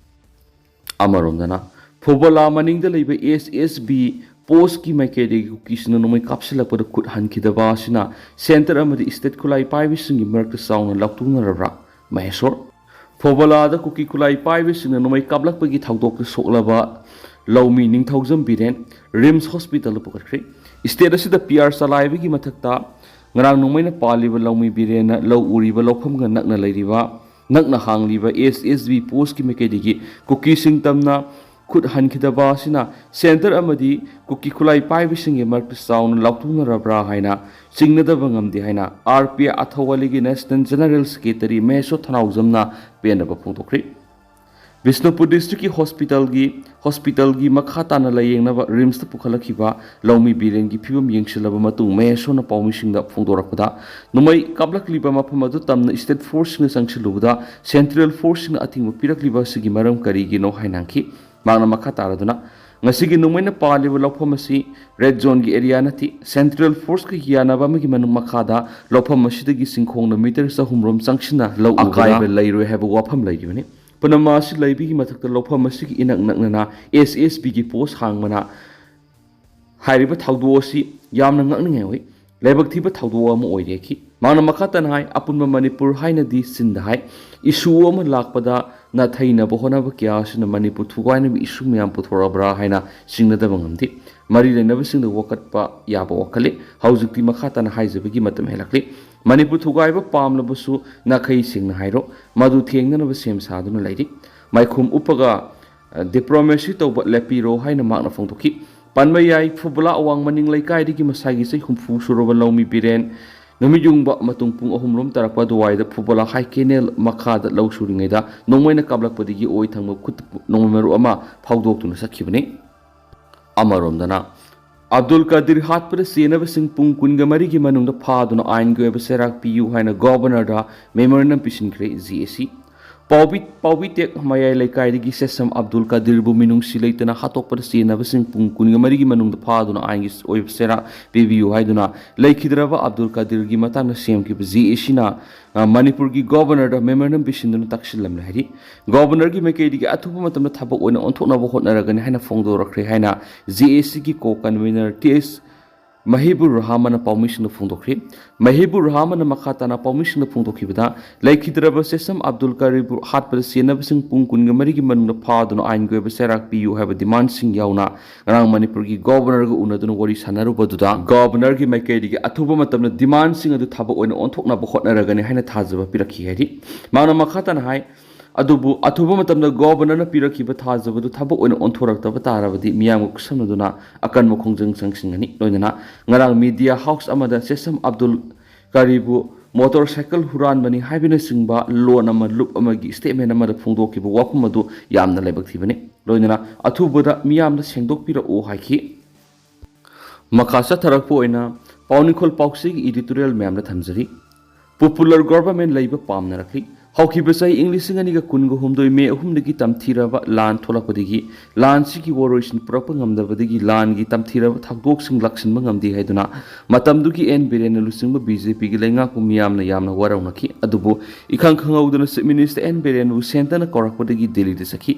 ꯑꯃꯔꯣꯝꯗꯅ, ꯐꯨꯕꯂꯥ ꯃꯅꯤꯡꯗ ꯂꯩꯕ ꯑꯦꯁ ꯑꯦꯁ ꯕꯤ ꯄꯣꯁꯀꯤ ꯃꯥꯏꯀꯩꯗꯒꯤ ꯀꯨꯀꯤꯁꯤꯡꯅ ꯅꯣꯡꯃꯩ ꯀꯥꯞꯁꯤꯜꯂꯛꯄꯗ ꯈꯨꯠ ꯍꯟꯈꯤꯗꯕ ꯑꯁꯤꯅ ꯁꯦꯟꯇꯔ ꯑꯃꯗꯤ ꯏꯁꯇꯦꯠ ꯈꯨꯠꯂꯥꯏ ꯄꯥꯏꯕꯁꯤꯡꯒꯤ ꯃꯔꯛꯇ ꯆꯥꯎꯅ ꯂꯥꯎꯊꯣꯛꯅꯔꯕ꯭ꯔꯥ? ꯃꯍꯦꯁꯣꯔ꯫ ꯐꯣꯕꯣꯂꯥꯗ ꯀꯨꯀꯤ ꯈꯨꯠꯂꯥꯏ ꯄꯥꯏꯕꯁꯤꯡꯅ ꯅꯣꯡꯃꯩ ꯀꯥꯞꯂꯛꯄꯒꯤ ꯊꯧꯗꯣꯛꯇ ꯁꯣꯛꯂꯕ ꯂꯧꯃꯤ ꯅꯤꯡꯊꯧꯖꯝ ꯕꯤꯔꯦꯟ ꯔꯤꯝꯁ ꯍꯣꯁꯄꯤꯇꯥꯜꯗ ꯄꯨꯈꯠꯈ꯭ꯔꯦ꯫ ꯏꯁꯇꯦꯠ ꯑꯁꯤꯗ ꯄꯤ ꯑꯥꯔ ꯆꯂꯥꯏꯕꯒꯤ ꯃꯊꯛꯇ ꯉꯔꯥꯡ ꯅꯣꯡꯃꯩꯅ ꯄꯥꯜꯂꯤꯕ ꯂꯧꯃꯤ ꯕꯤꯔꯦꯟꯅ ꯂꯧ ꯎꯔꯤꯕ ꯂꯧꯐꯝꯒ ꯅꯛꯅ ꯂꯩꯔꯤꯕ, ꯅꯛꯅ ꯍꯥꯡꯂꯤꯕ ꯑꯦꯁ ꯑꯦꯁ ꯕꯤ ꯄꯣꯁꯀꯤ ꯃꯥꯏꯀꯩꯗꯒꯤ ꯀꯨꯀꯤꯁꯤꯡ ꯇꯝꯅ ꯈꯨꯠ ꯍꯟꯈꯤꯗꯕ ꯑꯁꯤꯅ ꯁꯦꯟꯇꯔ ꯑꯃꯗꯤ ꯀꯨꯀꯤ ꯈꯨꯠꯂꯥꯏ ꯄꯥꯏꯕꯁꯤꯡꯒꯤ ꯃꯔꯛꯇ ꯆꯥꯎꯅ ꯂꯥꯎꯊꯣꯛꯅꯔꯕ꯭ꯔꯥ ꯍꯥꯏꯅ ꯆꯤꯡꯅꯗꯕ ꯉꯝꯗꯦ ꯍꯥꯏꯅ ꯑꯥꯔ ꯄꯤ ꯑꯥꯏ ꯑꯊꯧꯋꯥꯂꯤꯒꯤ ꯅꯦꯁꯅꯦꯜ ꯖꯦꯅꯔꯦꯜ ꯁꯦꯀ꯭ꯔꯦꯇꯔꯤ ꯃꯍꯦꯁꯣꯔ ꯊꯅꯥꯎꯖꯝꯅ ꯄꯦꯟꯗꯕ ꯐꯣꯡꯗꯣꯛꯈ꯭ꯔꯤ꯫ ꯕꯤꯁꯅꯨꯄꯨꯔ ꯗꯤꯁꯇ꯭ꯔꯤꯛꯀꯤ ꯍꯣꯁꯄꯤꯇꯥꯜꯒꯤ, ꯍꯣꯁꯄꯤꯇꯥꯜꯒꯤ ꯃꯈꯥ ꯇꯥꯅ ꯂꯥꯌꯦꯡꯅꯕ ꯔꯤꯝꯁꯇ ꯄꯨꯈꯠꯂꯛꯈꯤꯕ ꯂꯧꯃꯤ ꯕꯤꯔꯦꯟꯒꯤ ꯐꯤꯕꯝ ꯌꯦꯡꯁꯤꯜꯂꯕ ꯃꯇꯨꯡ ꯃꯍꯦꯁꯣꯔꯅ ꯄꯥꯎꯃꯤꯁꯤꯡꯗ ꯐꯣꯡꯗꯣꯔꯛꯄꯗ, ꯅꯣꯡꯃꯩ ꯀꯥꯞꯂꯛꯂꯤꯕ ꯃꯐꯝ ꯑꯗꯨ ꯇꯝꯅ ꯏꯁꯇꯦꯠ ꯐꯣꯔꯁꯁꯤꯡꯅ ꯆꯪꯁꯤꯜꯂꯨꯕꯗ ꯁꯦꯟꯇ꯭ꯔꯦꯜ ꯐꯣꯔꯁꯁꯤꯡꯅ ꯑꯊꯤꯡꯕ ꯄꯤꯔꯛꯂꯤꯕ ꯑꯁꯤꯒꯤ ꯃꯔꯝ ꯀꯔꯤꯒꯤꯅꯣ ꯍꯥꯏꯅ ꯍꯪꯈꯤ꯫ ꯃꯍꯥꯛꯅ ꯃꯈꯥ ꯇꯥꯔꯗꯨꯅ, ꯉꯁꯤꯒꯤ ꯅꯣꯡꯃꯩꯅ ꯄꯥꯜꯂꯤꯕ ꯂꯧꯐꯝ ꯑꯁꯤ ꯔꯦꯗ ꯖꯣꯟꯒꯤ ꯑꯦꯔꯤꯌꯥ ꯅꯠꯇꯦ, ꯁꯦꯟꯇ꯭ꯔꯦꯜ ꯐꯣꯔꯁꯀ ꯌꯥꯅꯕ ꯑꯃꯒꯤ ꯃꯅꯨꯡ ꯃꯈꯥꯗ ꯂꯧꯐꯝ ꯑꯁꯤꯗꯒꯤ ꯆꯤꯡꯈꯣꯡꯅ ꯃꯤꯇꯔ ꯆꯍꯨꯝ ꯔꯣꯝ ꯆꯪꯁꯤꯟꯅ ꯂꯧ ꯎꯕꯗ ꯑꯀꯥꯏꯕ ꯂꯩꯔꯣꯏ ꯍꯥꯏꯕ ꯋꯥꯐꯝ ꯂꯩꯔꯤꯕꯅꯤ꯫ ꯄꯨꯝꯅꯃꯛ ꯑꯁꯤ ꯂꯩꯕꯒꯤ ꯃꯊꯛꯇ ꯂꯧꯐꯝ ꯑꯁꯤꯒꯤ ꯏꯅꯛ ꯅꯛꯅꯅ ꯑꯦꯁ ꯑꯦꯁ ꯕꯤꯒꯤ ꯄꯣꯁ ꯍꯥꯡꯕꯅ ꯍꯥꯏꯔꯤꯕ ꯊꯧꯗꯣꯛ ꯑꯁꯤ ꯌꯥꯝꯅ ꯉꯛꯅꯤꯡꯉꯥꯏ ꯑꯣꯏ꯫ ꯂꯥꯏꯕꯛ ꯊꯤꯕ ꯊꯧꯗꯣꯛ ꯑꯃ ꯑꯣꯏꯔꯦꯈꯤ꯫ ꯃꯍꯥꯛꯅ ꯃꯈꯥ ꯇꯥꯅ ꯍꯥꯏ, ꯑꯄꯨꯟꯕ ꯃꯅꯤꯄꯨꯔ ꯍꯥꯏꯅꯗꯤ ꯆꯤꯟꯗ ꯍꯥꯏ, ꯏꯁꯨ ꯑꯃ ꯂꯥꯛꯄꯗ ꯅꯥꯊꯩꯅꯕ ꯍꯣꯠꯅꯕ ꯀꯌꯥ ꯑꯁꯤꯅ ꯃꯅꯤꯄꯨꯔ ꯊꯨꯒꯥꯏꯅꯕ ꯏꯁꯨ ꯃꯌꯥꯝ ꯄꯨꯊꯣꯔꯛꯑꯕ꯭ꯔꯥ ꯍꯥꯏꯅ ꯆꯤꯡꯅꯗꯕ ꯉꯝꯗꯦ꯫ ꯃꯔꯤ ꯂꯩꯅꯕꯁꯤꯡꯗ ꯋꯥꯀꯠꯄ ꯌꯥꯕ ꯋꯥꯈꯜꯂꯤ꯫ ꯍꯧꯖꯤꯛꯇꯤ ꯃꯈꯥ ꯇꯥꯅ ꯍꯥꯏꯖꯕꯒꯤ ꯃꯇꯝ ꯍꯦꯜꯂꯛꯂꯤ꯫ ꯃꯅꯤꯄꯨꯔ ꯊꯨꯒꯥꯏꯕ ꯄꯥꯝꯂꯕꯁꯨ ꯅꯥꯈꯩ ꯁꯦꯡꯅ ꯍꯥꯏꯔꯣ, ꯃꯗꯨ ꯊꯦꯡꯅꯅꯕ ꯁꯦꯝ ꯁꯥꯗꯨꯅ ꯂꯩꯔꯤ꯫ ꯃꯥꯏꯈꯨꯝ ꯎꯞꯄꯒ, ꯑ, ꯗꯤꯄ꯭ꯂꯣꯃꯦꯁꯤ ꯇꯧꯕ ꯂꯦꯞꯄꯤꯔꯣ ꯍꯥꯏꯅ ꯃꯍꯥꯛꯅ ꯐꯣꯡꯗꯣꯛꯈꯤ꯫ ꯄꯟꯕ ꯌꯥꯏ, ꯐꯨꯕꯂꯥ ꯑꯋꯥꯡ ꯃꯅꯤꯡ ꯂꯩꯀꯥꯏꯗꯒꯤ ꯃꯁꯥꯒꯤ ꯆꯍꯤ ꯍꯨꯝꯐꯨ ꯁꯨꯔꯕ ꯂꯧꯃꯤ ꯕꯤꯔꯦꯟ ꯅꯨꯃꯤꯠ ꯌꯨꯡꯕ ꯃꯇꯨꯡ ꯄꯨꯡ ꯑꯍꯨꯝ ꯔꯣꯝ ꯇꯥꯔꯛꯄ ꯑꯗꯨꯋꯥꯏꯗ ꯐꯨꯕꯂꯥ ꯍꯥꯏ ꯀꯦꯅꯦꯜ ꯃꯈꯥꯗ ꯂꯧ ꯁꯨꯔꯤꯉꯩꯗ ꯅꯣꯡꯃꯩꯅ ꯀꯥꯞꯂꯛꯄꯗꯒꯤ ꯑꯣꯏ ꯊꯪꯕ ꯈꯨꯠ ꯅꯣꯡꯃꯩ ꯃꯔꯨ ꯑꯃ ꯐꯥꯎꯗꯣꯛꯇꯨꯅ ꯆꯠꯈꯤꯕꯅꯤ꯫ ꯑꯃꯔꯣꯝꯗꯅ, ꯑꯕꯗꯨꯜ ꯀꯗꯤꯔ ꯍꯥꯠꯄꯗ ꯆꯦꯟꯅꯕꯁꯤꯡ ꯄꯨꯡ ꯀꯨꯟꯒ ꯃꯔꯤꯒꯤ ꯃꯅꯨꯡꯗ ꯐꯥꯗꯨꯅ ꯑꯥꯏꯟꯒꯤ ꯑꯣꯏꯕ ꯆꯩꯔꯥꯛ ꯄꯤꯌꯨ ꯍꯥꯏꯅ ꯒꯣꯕꯔꯅꯔꯗ ꯃꯦꯃꯣꯔꯦꯟꯗꯝ ꯄꯤꯁꯤꯟꯈ꯭ꯔꯦ ꯖꯤ ꯑꯦ ꯁꯤ꯫ ꯄꯥꯎꯕꯤ ꯄꯥꯎꯕꯤ ꯇꯦꯛ ꯃꯌꯥꯏ ꯂꯩꯀꯥꯏꯗꯒꯤ ꯁꯦꯁꯝ ꯑꯕꯗꯨꯜ ꯀꯥꯗꯤꯔꯕꯨ ꯃꯤꯅꯨꯡꯁꯤ ꯂꯩꯇꯅ ꯍꯥꯠꯇꯣꯛꯄꯗ ꯆꯦꯟꯅꯕꯁꯤꯡ ꯄꯨꯡ ꯀꯨꯟꯒ ꯃꯔꯤꯒꯤ ꯃꯅꯨꯡꯗ ꯐꯥꯗꯨꯅ ꯑꯥꯏꯟꯒꯤ ꯑꯣꯏꯕ ꯆꯩꯔꯥꯛ ꯄꯤꯕꯤꯌꯨ ꯍꯥꯏꯗꯨꯅ ꯂꯩꯈꯤꯗ꯭ꯔꯕ ꯑꯕꯗꯨꯜ ꯀꯥꯗꯤꯔꯒꯤ ꯃꯇꯥꯡꯗ ꯁꯦꯝꯈꯤꯕ ꯖꯦ ꯑꯦ ꯁꯤꯅ ꯃꯅꯤꯄꯨꯔꯒꯤ ꯒꯣꯕꯔꯅꯔꯗ ꯃꯦꯃꯣꯔꯦꯟꯗꯝ ꯄꯤꯁꯤꯟꯗꯨꯅ ꯇꯛꯁꯤꯜꯂꯝꯂꯦ ꯍꯥꯏꯔꯤ꯫ ꯒꯣꯕꯔꯅꯔꯒꯤ ꯃꯥꯏꯀꯩꯗꯒꯤ ꯑꯊꯨꯕ ꯃꯇꯝꯗ ꯊꯕꯛ ꯑꯣꯏꯅ ꯑꯣꯟꯊꯣꯛꯅꯕ ꯍꯣꯠꯅꯔꯒꯅꯤ ꯍꯥꯏꯅ ꯐꯣꯡꯗꯣꯔꯛꯈ꯭ꯔꯦ ꯍꯥꯏꯅ ꯖꯦ ꯑꯦ ꯁꯤꯒꯤ ꯀꯣ ꯀꯟꯚꯤꯅꯔ ꯇꯤ ꯑꯦꯁ ꯃꯍꯤꯕꯨꯔ ꯔꯍꯥꯃꯟꯅ ꯄꯥꯎꯃꯤꯁꯤꯡꯗ ꯐꯣꯡꯗꯣꯛꯈꯤ꯫ ꯃꯍꯤꯕꯨꯔ ꯔꯍꯥꯃꯟꯅ ꯃꯈꯥ ꯇꯥꯅ ꯄꯥꯎꯃꯤꯁꯤꯡꯗ ꯐꯣꯡꯗꯣꯛꯈꯤꯕꯗ, ꯂꯩꯈꯤꯗ꯭ꯔꯕ ꯁꯦꯁꯝ ꯑꯕꯗꯨꯜ ꯀꯔꯤꯕꯨ ꯍꯥꯠꯄꯗ ꯆꯦꯟꯅꯕꯁꯤꯡ ꯄꯨꯡ ꯀꯨꯟꯒ ꯃꯔꯤꯒꯤ ꯃꯅꯨꯡꯗ ꯐꯥꯗꯨꯅ ꯑꯥꯏꯟꯒꯤ ꯑꯣꯏꯕ ꯆꯩꯔꯥꯛ ꯄꯤꯌꯨ ꯍꯥꯏꯕ ꯗꯤꯃꯥꯟꯁꯤꯡ ꯌꯥꯎꯅ ꯉꯔꯥꯡ ꯃꯅꯤꯄꯨꯔꯒꯤ ꯒꯣꯕꯔꯅꯔꯒ ꯎꯅꯗꯨꯅ ꯋꯥꯔꯤ ꯁꯥꯟꯅꯔꯨꯕꯗꯨꯗ, ꯒꯣꯕꯔꯅꯔꯒꯤ ꯃꯥꯏꯀꯩꯗꯒꯤ ꯑꯊꯨꯕ ꯃꯇꯝꯗ ꯗꯤꯃꯥꯟꯁꯤꯡ ꯑꯗꯨ ꯊꯕꯛ ꯑꯣꯏꯅ ꯑꯣꯟꯊꯣꯛꯅꯕ ꯍꯣꯠꯅꯔꯒꯅꯤ ꯍꯥꯏꯅ ꯊꯥꯖꯕ ꯄꯤꯔꯛꯈꯤ ꯍꯥꯏꯔꯤ꯫ ꯃꯍꯥꯛꯅ ꯃꯈꯥ ꯇꯥꯅ ꯍꯥꯏ, ꯑꯗꯨꯕꯨ ꯑꯊꯨꯕ ꯃꯇꯝꯗ ꯒꯣꯕꯔꯅꯔꯅ ꯄꯤꯔꯛꯈꯤꯕ ꯊꯥꯖꯕꯗꯨ ꯊꯕꯛ ꯑꯣꯏꯅ ꯑꯣꯟꯊꯣꯔꯛꯇꯕ ꯇꯥꯔꯕꯗꯤ ꯃꯤꯌꯥꯝꯒ ꯈꯨꯠꯁꯝꯅꯗꯨꯅ ꯑꯀꯟꯕ ꯈꯣꯡꯖꯪ ꯆꯪꯁꯤꯟꯒꯅꯤ꯫ ꯂꯣꯏꯅꯅ ꯉꯔꯥꯡ ꯃꯤꯗꯤꯌꯥ ꯍꯥꯎꯁ ꯑꯃꯗ ꯁꯦꯁꯝ ꯑꯕꯗꯨꯜ ꯀꯔꯤꯕꯨ ꯃꯣꯇꯣꯔ ꯁꯥꯏꯀꯜ ꯍꯨꯔꯥꯟꯕꯅꯤ ꯍꯥꯏꯕꯅꯆꯤꯡꯕ ꯂꯣꯟ ꯑꯃ ꯂꯨꯞ ꯑꯃꯒꯤ ꯁ꯭ꯇꯦꯠꯃꯦꯟ ꯑꯃꯗ ꯐꯣꯡꯗꯣꯛꯈꯤꯕ ꯋꯥꯐꯝ ꯑꯗꯨ ꯌꯥꯝꯅ ꯂꯥꯏꯕꯛ ꯊꯤꯕꯅꯤ꯫ ꯂꯣꯏꯅꯅ ꯑꯊꯨꯕꯗ ꯃꯤꯌꯥꯝꯗ ꯁꯦꯡꯗꯣꯛꯄꯤꯔꯛꯎ ꯍꯥꯏꯈꯤ꯫ ꯃꯈꯥ ꯆꯠꯊꯔꯛꯄ ꯑꯣꯏꯅ ꯄꯥꯎꯅꯤꯡꯈꯣꯜ ꯄꯥꯎꯆꯦꯒꯤ ꯏꯗꯤꯇꯣꯔꯤꯌꯦꯜ ꯃꯌꯥꯝꯗ ꯊꯝꯖꯔꯤ꯫ ꯄꯣꯄꯨꯂꯔ ꯒꯣꯚꯔꯟꯃꯦꯟ ꯂꯩꯕ ꯄꯥꯝꯅꯔꯛꯂꯤ꯫ ꯍꯧꯈꯤꯕ ꯆꯍꯤ ꯏꯪ ꯂꯤꯁꯤꯡ ꯑꯅꯤꯒ ꯀꯨꯟꯒ ꯍꯨꯝꯗꯣꯏ ꯃꯦ ꯑꯍꯨꯝꯗꯒꯤ ꯇꯝꯊꯤꯔꯕ ꯂꯥꯟ ꯊꯣꯛꯂꯛꯄꯗꯒꯤ ꯂꯥꯟꯁꯤꯒꯤ ꯋꯥꯔꯣꯏꯁꯤꯟ ꯄꯨꯔꯛꯄ ꯉꯝꯗꯕꯗꯒꯤ ꯂꯥꯟꯒꯤ ꯇꯝꯊꯤꯔꯕ ꯊꯧꯗꯣꯛꯁꯤꯡ ꯂꯥꯛꯁꯤꯟꯕ ꯉꯝꯗꯦ ꯍꯥꯏꯗꯨꯅ ꯃꯇꯝꯗꯨꯒꯤ ꯑꯦꯟ ꯕꯤꯔꯦꯟꯅ ꯂꯨꯆꯤꯡꯕ ꯕꯤ ꯖꯦ ꯄꯤꯒꯤ ꯂꯩꯉꯥꯛꯄꯨ ꯃꯤꯌꯥꯝꯅ ꯌꯥꯝꯅ ꯋꯥꯔꯧꯅꯈꯤ꯫ ꯑꯗꯨꯕꯨ ꯏꯈꯪ ꯈꯪꯍꯧꯗꯅ ꯆꯤꯐ ꯃꯤꯅꯤꯁꯇꯔ ꯑꯦꯟ ꯕꯤꯔꯦꯟꯕꯨ ꯁꯦꯟꯇꯔꯅ ꯀꯧꯔꯛꯄꯗꯒꯤ ꯗꯦꯜꯂꯤꯗ ꯆꯠꯈꯤ꯫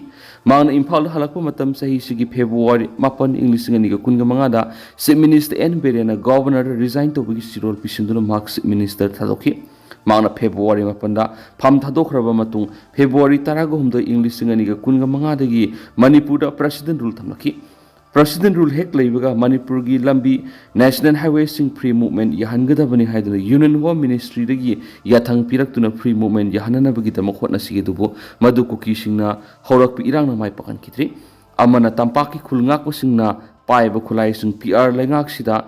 ꯃꯍꯥꯛꯅ ꯏꯝꯐꯥꯜꯗ ꯍꯜꯂꯛꯄ ꯃꯇꯝ ꯆꯍꯤꯁꯤꯒꯤ ꯐꯦꯕ꯭ꯔꯨꯋꯥꯔꯤ ꯃꯥꯄꯟ, ꯏꯪ ꯂꯤꯁꯤꯡ ꯑꯅꯤꯒ ꯀꯨꯟꯒ ꯃꯉꯥꯗ ꯆꯤꯐ ꯃꯤꯅꯤꯁꯇꯔ ꯑꯦꯟ ꯕꯤꯔꯦꯟꯅ ꯒꯣꯚꯔꯅꯔꯗ ꯔꯤꯖꯥꯏꯟ ꯇꯧꯕꯒꯤ ꯆꯤꯔꯣꯜ ꯄꯤꯁꯤꯟꯗꯨꯅ ꯃꯍꯥꯛ ꯆꯤꯐ ꯃꯤꯅꯤꯁꯇꯔ ꯊꯥꯗꯣꯛꯈꯤ꯫ ꯃꯍꯥꯛꯅ ꯐꯦꯕ꯭ꯔꯨꯋꯥꯔꯤ ꯃꯥꯄꯟꯗ ꯐꯝ ꯊꯥꯗꯣꯛꯈ꯭ꯔꯕ ꯃꯇꯨꯡ, ꯐꯦꯕ꯭ꯔꯨꯋꯥꯔꯤ ꯇꯔꯥꯒ ꯍꯨꯝꯗꯣꯏ, ꯏꯪ ꯂꯤꯁꯤꯡ ꯑꯅꯤꯒ ꯀꯨꯟꯒ ꯃꯉꯥꯗꯒꯤ ꯃꯅꯤꯄꯨꯔꯗ ꯄ꯭ꯔꯦꯁꯤꯗꯦꯟ ꯔꯨꯜ ꯊꯝꯂꯛꯈꯤ꯫ ꯄ꯭ꯔꯦꯁꯤꯗꯦꯟ ꯔꯨꯜ ꯍꯦꯛ ꯂꯩꯕꯒ ꯃꯅꯤꯄꯨꯔꯒꯤ ꯂꯝꯕꯤ, ꯅꯦꯁꯅꯦꯜ ꯍꯥꯏꯋꯦꯁꯤꯡ ꯐ꯭ꯔꯤ ꯃꯨꯚꯃꯦꯟ ꯌꯥꯍꯟꯒꯗꯕꯅꯤ ꯍꯥꯏꯗꯨꯅ ꯌꯨꯅꯤꯌꯟ ꯍꯣꯝ ꯃꯤꯅꯤꯁꯇ꯭ꯔꯤꯗꯒꯤ ꯌꯥꯊꯪ ꯄꯤꯔꯛꯇꯨꯅ ꯐ꯭ꯔꯤ ꯃꯨꯚꯃꯦꯟ ꯌꯥꯍꯟꯅꯅꯕꯒꯤꯗꯃꯛ ꯍꯣꯠꯅꯁꯤ, ꯑꯗꯨꯕꯨ ꯃꯗꯨ ꯀꯨꯀꯤꯁꯤꯡꯅ ꯍꯧꯔꯛꯄ ꯏꯔꯥꯡꯅ ꯃꯥꯏ ꯄꯥꯛꯍꯟꯈꯤꯗ꯭ꯔꯤ꯫ ꯑꯃꯅ ꯇꯝꯄꯥꯛꯀꯤ ꯈꯨꯜ ꯉꯥꯛꯄꯁꯤꯡꯅ ꯄꯥꯏꯕ ꯈꯨꯠꯂꯥꯏꯁꯤꯡ ꯄꯤ ꯑꯥꯔ ꯂꯩꯉꯥꯛꯁꯤꯗ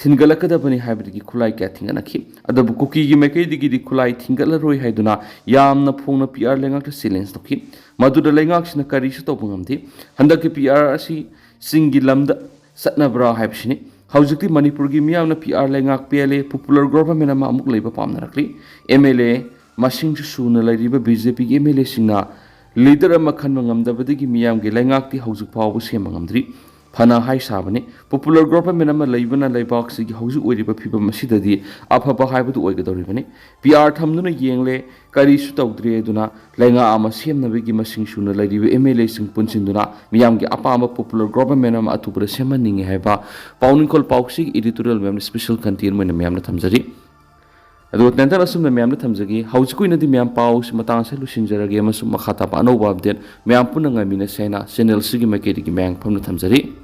ꯊꯤꯟꯒꯠꯂꯛꯀꯗꯕꯅꯤ ꯍꯥꯏꯕꯗꯒꯤ ꯈꯨꯠꯂꯥꯏ ꯀꯌꯥ ꯊꯤꯡꯒꯠꯅꯈꯤ꯫ ꯑꯗꯨꯕꯨ ꯀꯨꯀꯤꯒꯤ ꯃꯥꯏꯀꯩꯗꯒꯤꯗꯤ ꯈꯨꯠꯂꯥꯏ ꯊꯤꯡꯒꯠꯂꯔꯣꯏ ꯍꯥꯏꯗꯨꯅ ꯌꯥꯝꯅ ꯐꯣꯡꯅ ꯄꯤ ꯑꯥꯔ ꯂꯩꯉꯥꯛꯇ ꯆꯦꯂꯦꯟꯖ ꯇꯧꯈꯤ꯫ ꯃꯗꯨꯗ ꯂꯩꯉꯥꯛꯁꯤꯅ ꯀꯔꯤꯁꯨ ꯇꯧꯕ ꯉꯝꯗꯦ꯫ ꯍꯟꯗꯛꯀꯤ ꯄꯤ ꯑꯥꯔ ꯑꯁꯤ ꯆꯤꯡꯒꯤ ꯂꯝꯗ ꯆꯠꯅꯕ꯭ꯔꯥ ꯍꯥꯏꯕꯁꯤꯅꯤ꯫ ꯍꯧꯖꯤꯛꯇꯤ ꯃꯅꯤꯄꯨꯔꯒꯤ ꯃꯤꯌꯥꯝꯅ ꯄꯤ ꯑꯥꯔ ꯂꯩꯉꯥꯛ ꯄꯦꯜꯂꯦ, ꯄꯣꯄꯨꯂꯔ ꯒꯣꯚꯔꯟꯃꯦꯟ ꯑꯃ ꯑꯃꯨꯛ ꯂꯩꯕ ꯄꯥꯝꯅꯔꯛꯂꯤ꯫ ꯑꯦꯝ ꯑꯦꯜ ꯑꯦ ꯃꯁꯤꯡꯁꯨ ꯁꯨꯅ ꯂꯩꯔꯤꯕ ꯕꯤ ꯖꯦ ꯄꯤꯒꯤ ꯑꯦꯝ ꯑꯦꯜ ꯑꯦꯁꯤꯡꯅ ꯂꯤꯗꯔ ꯑꯃ ꯈꯟꯕ ꯉꯝꯗꯕꯗꯒꯤ ꯃꯤꯌꯥꯝꯒꯤ ꯂꯩꯉꯥꯛꯇꯤ ꯍꯧꯖꯤꯛ ꯐꯥꯎꯕ ꯁꯦꯝꯕ ꯉꯝꯗ꯭ꯔꯤ꯫ ꯐꯅ ꯍꯥꯏ ꯁꯥꯕꯅꯤ, ꯄꯣꯄꯨꯂꯔ ꯒꯣꯚꯔꯟꯃꯦꯟ ꯑꯃ ꯂꯩꯕꯅ ꯂꯩꯕꯥꯛꯁꯤꯒꯤ ꯍꯧꯖꯤꯛ ꯑꯣꯏꯔꯤꯕ ꯐꯤꯕꯝ ꯑꯁꯤꯗꯗꯤ ꯑꯐꯕ ꯍꯥꯏꯕꯗꯨ ꯑꯣꯏꯒꯗꯧꯔꯤꯕꯅꯤ꯫ ꯄꯤ ꯑꯥꯔ ꯊꯝꯗꯨꯅ ꯌꯦꯡꯂꯦ, ꯀꯔꯤꯁꯨ ꯇꯧꯗ꯭ꯔꯦ ꯑꯗꯨꯅ ꯂꯩꯉꯥꯛ ꯑꯃ ꯁꯦꯝꯅꯕꯒꯤ ꯃꯁꯤꯡ ꯁꯨꯅ ꯂꯩꯔꯤꯕ ꯑꯦꯝ ꯑꯦꯜ ꯑꯦꯁꯤꯡ ꯄꯨꯟꯁꯤꯟꯗꯨꯅ ꯃꯤꯌꯥꯝꯒꯤ ꯑꯄꯥꯝꯕ ꯄꯣꯄꯨꯂꯔ ꯒꯣꯚꯔꯟꯃꯦꯟ ꯑꯃ ꯑꯊꯨꯕꯗ ꯁꯦꯝꯍꯟꯅꯤꯡꯉꯤ ꯍꯥꯏꯕ ꯄꯥꯎꯅꯤꯡꯈꯣꯜ ꯄꯥꯎꯆꯦꯒꯤ ꯏꯗꯤꯇꯣꯔꯤꯌꯦꯜ ꯃꯌꯥꯝꯅ ꯁ꯭ꯄꯦꯁꯦꯜ ꯀꯟꯇꯦꯟ ꯑꯣꯏꯅ ꯃꯌꯥꯝꯅ ꯊꯝꯖꯔꯤ꯫ ꯑꯗꯨꯒ ꯇꯦꯟꯇꯟ ꯑꯁꯨꯝꯅ ꯃꯌꯥꯝꯗ ꯊꯝꯖꯒꯦ꯫ ꯍꯧꯖꯤꯛꯀꯤ ꯑꯣꯏꯅꯗꯤ ꯃꯌꯥꯝ ꯄꯥꯎꯁꯤ ꯃꯇꯥꯡ ꯑꯁꯤꯗ ꯂꯣꯏꯁꯤꯟꯖꯔꯒꯦ ꯑꯃꯁꯨꯡ ꯃꯈꯥ ꯇꯥꯕ ꯑꯅꯧꯕ ꯑꯞꯗꯦꯠ ꯃꯌꯥꯝ ꯄꯨꯟꯅ ꯉꯥꯏꯃꯤꯟꯅꯁꯦ ꯍꯥꯏꯅ ꯆꯦꯅꯦꯜꯁꯤꯒꯤ ꯃꯥꯏꯀꯩꯗꯒꯤ ꯃꯌꯥꯝ ꯐꯝꯅ ꯊꯝꯖꯔꯤ꯫